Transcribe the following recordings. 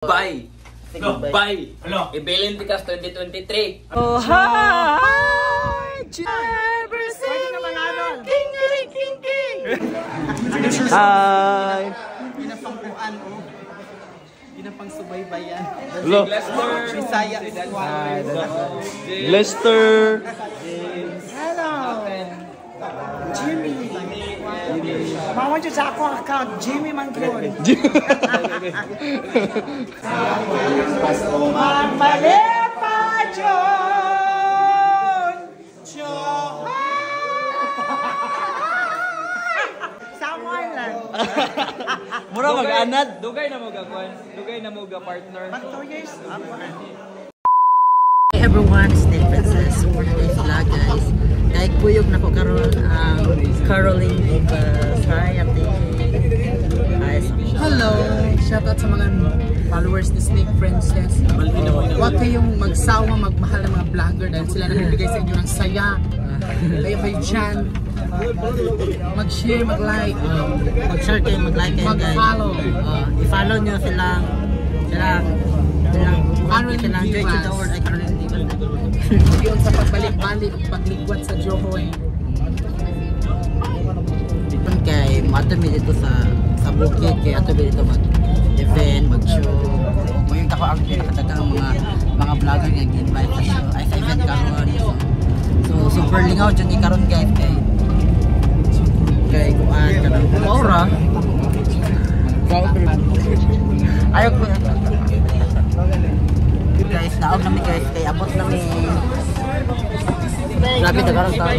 Bye! Sige, bye. Bye! Ibelin Tikas 2023. Oh, hi! Hi! Ginapangkuan o. Ginapang subaybayan. Hello. Lester! Bisaya squad. Lester! Hello! Jimmy! Mawan dyan sa akong account, Jimmy Mangkon. Magmalipa John! Johan! Samuel lang. Mura mag-anad. Dugay na mo ga kwan. Dugay na mo ga partner. Mag 2 years. Ako. Hey everyone, it's Snake Princess. For today's vlog, guys. Dahil kuyog na ko karon ang Caroline Divas. Hi, ate. Hi. Hello! Shoutout sa mga followers ni Snake Princess. Huwag kayong magsawa magmahal ng mga vlogger dahil sila nagbibigay sa inyo ng saya. Kayo kayo dyan. Mag-share, mag-like, Mag-share kayo, mag-like kayo, guys. mag-follow. I-follow nyo silang Caroline silang Joy to the Divas. World ay Caroline Divas. Yun sa pagbalik-balik, pagligwat sa Johoy. Kay mato mi dito sa bukid kay ato mi dito mag event, mag show. Mo yung ako ang pinakadaghang mga vlogger nga gi-invite sa show ay sa event karon. So super lingaw jud ni karon, guys, kay kuan kanang aura. Ayaw ko. Guys, naog na mi, guys, kay abot na mi. Grabe daghang tao.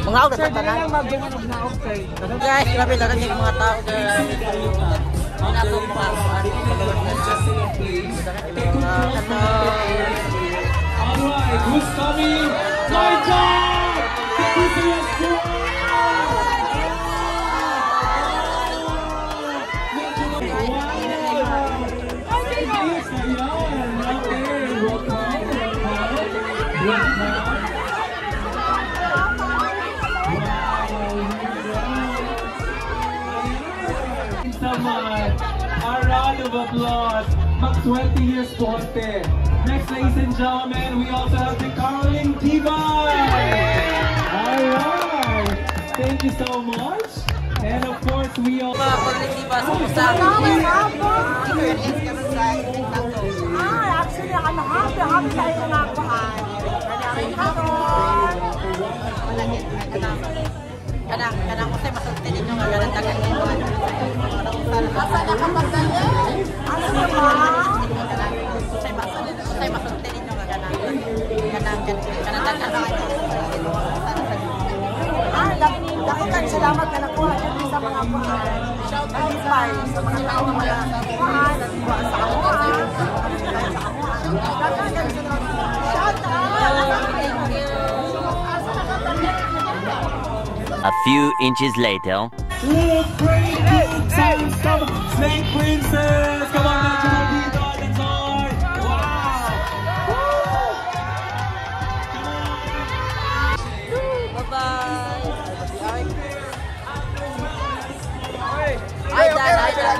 Mga og sa tanan. Guys, grabe daghang yung mga tao, guys. Mga to mga Alright, who's coming? My God! The Christmas squad! Okay, welcome, welcome, welcome. So much. A round of applause. Mag 20 years po te. Next, ladies and gentlemen, we also have the Caroline Diva. Alright. Thank you so much. And of course, we all Mga Caroline Divas, kumusta? Ah, actually, I'm happy. Happy tayo nga kuhan. Karon. Kanang kanang unsay masulti ninyo nga ganang daghang Asa na ka pagdali? Ano na ba? Unsay masulti ninyo nga kanang kanang kanang daghang Ah, dako kang salamat na nakuha dito sa mga kuhan. Nag-inspire sa mga tao nga mga kuhan, nagkuha sa amuhan, sa amuhan. Daghang kang salamat. Shout out! Thank you. Asa na ka pagdali? A few inches later. Look, great good times come. Snake Princess! Come on, medyo dito. Let's on! Wow! Woo! Come on! Bye-bye. Ay, Dan, ay, Dan.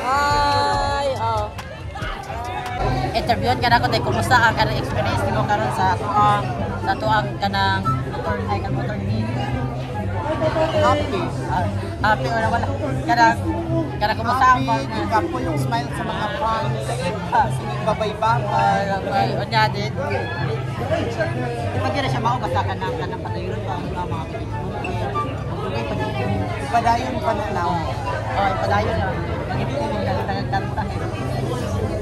Hi! Oh. Interviewon ka na ko, day, kumusta ang kanang experience nimo karon sa atuang kanang motor ay kanang motor meet? Happy. Ah, happy or wala kanang kanang kumusta ang Happy. Gwapo yung smile sa mga fans. Sige, babay-babay. Okay, unya din. Di pa gira siya mao basta kanang kanang padayon pa ang mga mga okay pa. Padayon pa na lang. Oh, ipadayon na. Magibig mo kanta kanta eh.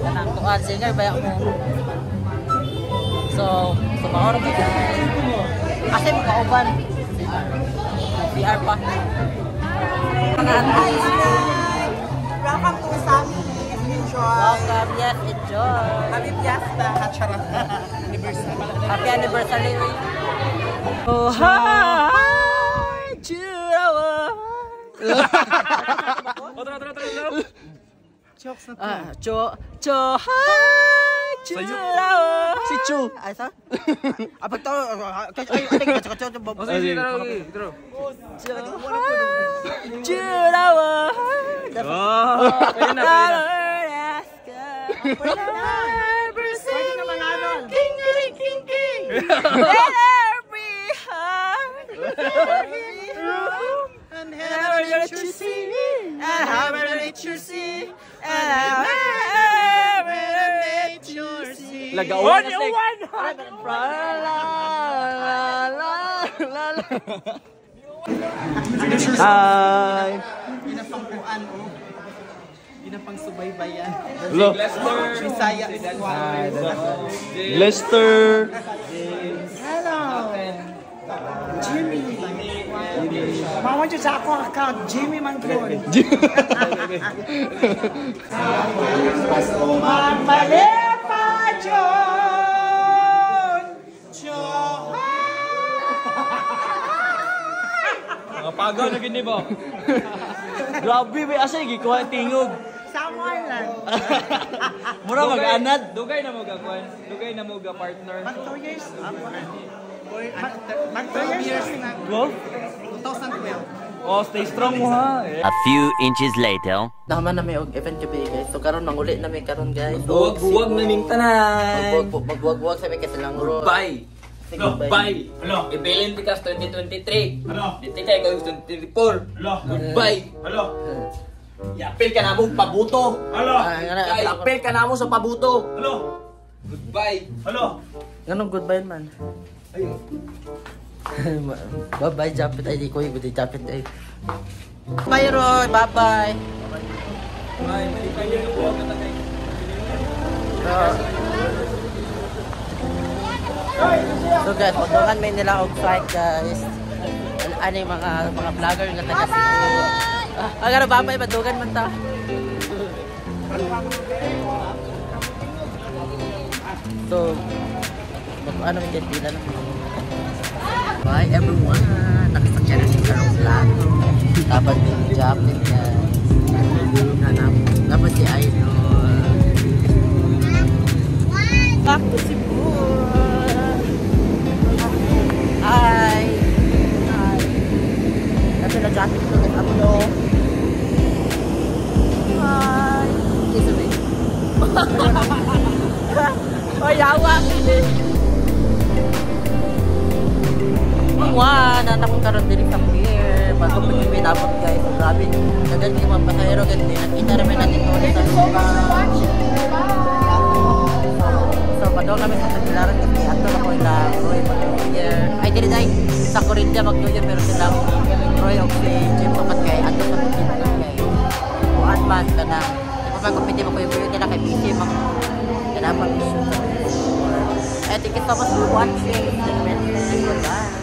Kanang tuan singer ba mo. So maoro ka guys. Asa mo kauban? PR pa. Mga artist. Welcome to Usami. Enjoy. Welcome, yes, enjoy. Happy Fiesta. Charot. Anniversary. Happy anniversary. Oh, hi! Chihuahua! Otro, otro, otro, otro. Jokes na to. Ah, cho, cho, hi! Si Chu. Ay sa? Ah, pagto ay ay ay. Churawa. Pwede na, pwede na. Pwede na mga ano. And heaven let you see. And heaven let you see. And heaven let you see. Lagawan na La la la la la. Hi. Ginapangkuan o. Ginapang subaybayan. Hello. Bisaya Squad. Lester. Hello. Jimmy. Mama dyan sa akong account, Jimmy Mangkon. Mamalepa John. John. Mga pagaw na gini ba? Grabe ba asa gikuha tingog. Samuel lang. Mura mag-anad. Dugay na mo ga kuan. Dugay na mo ga partner. Mag 2 years. Mag 2 years na. 12? 2012. Oh, stay strong mo ha. A few inches later. Naman na may og event gabi guys. So karon manguli na may karon guys. Buwag-buwag na ming tanan. Magbuwag-buwag sa may kasi lang ro. Bye. Sige, bye. Bye. Ibilin ti kas 2023. Dito kay ikaw 2024. Goodbye. Yapil ka na mo pabuto. Ah, nga na. Yapil ka na mo sa pabuto. Goodbye. Nganong goodbye man. Bye-bye, Japet. Ay, di ko yung Japet. Ay. Bye, Roy. Bye-bye. Bye. So guys, pagtungan may nila og flight guys. Ano yung mga vlogger nga taga Cebu. Ah, agara bye-bye, madugan man ta. So, mag ano may pila na. Bye everyone. Nakasakyan na si aeroplano. Dapat ni Japet guys. Dapat si Idol. Back to Cebu. Hi. Hi. Kasi na jacket ko guys. Ako no. Hi. Kiss me. Oy, yawa. Wow, natakong karon diri sa pier. Bago pa yung minabot guys. Grabe. Dagan yung mga pasahero guys. Nakita naman natin ulit sa So, padong kami sa Tagbilaran kasi ato na ko ila Roy mag-New Year. Ay, dili dahil sa Corinthia mag-New Year pero sila Roy og si Jim Tokat kay ato sa Bukid kay kuan man kanang di pa man ko pwede makuyo-kuyo nila kay busy mag kanang pag-shoot. Ay, thank you so much for watching. Goodbye.